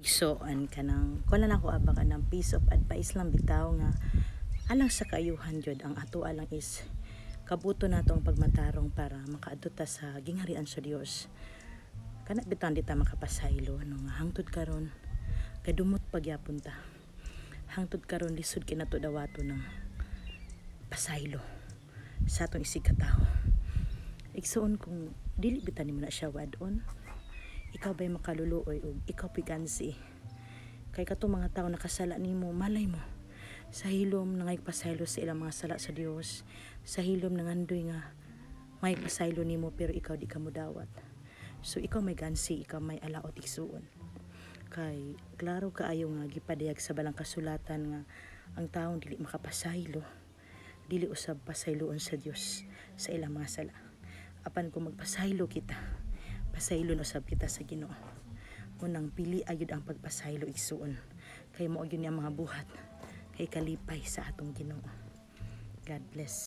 So, an kanang kuan lang ako aba, kanang piece of advice lang bitaw nga alang sa kaayuhan jud. Ang ato lang is kabuto nato ang pagmatarong para makaadto ta sa gingharian sa Dios. Kana bitaw, di ta makapasaylo, no, nga hangtod karon kadumot pagyapon ta. Hangtod karon lisod kay nato dawato ng pasaylo sa atong isig katawo. Igsuon, kung dili bitaw nimo na siya wad-on, ikaw ba'y makaluluoy og ikaw pigansi? Kay katong mga tao nakasala nimo, malay mo sa hilom nangay pasaylo sa ilang mga sala sa Dios, sa hilom nangandoy nga may pasaylo nimo pero ikaw di ka mudawat. So ikaw may gansi, ikaw may alaot, igsuon, kay klaro kaayo nga gipadayag sa balang kasulatan nga ang taong dili makapasaylo, dili usab pasayloon sa Dios sa ilang mga sala. Apan kung magpasaylo kita, pasaylon usab kita sa Ginoo. Unang pili ayud ang pagpasaylo, igsuon, kay mao gyud ni ang mga buhat kay kalipay sa atong Ginoo. God bless.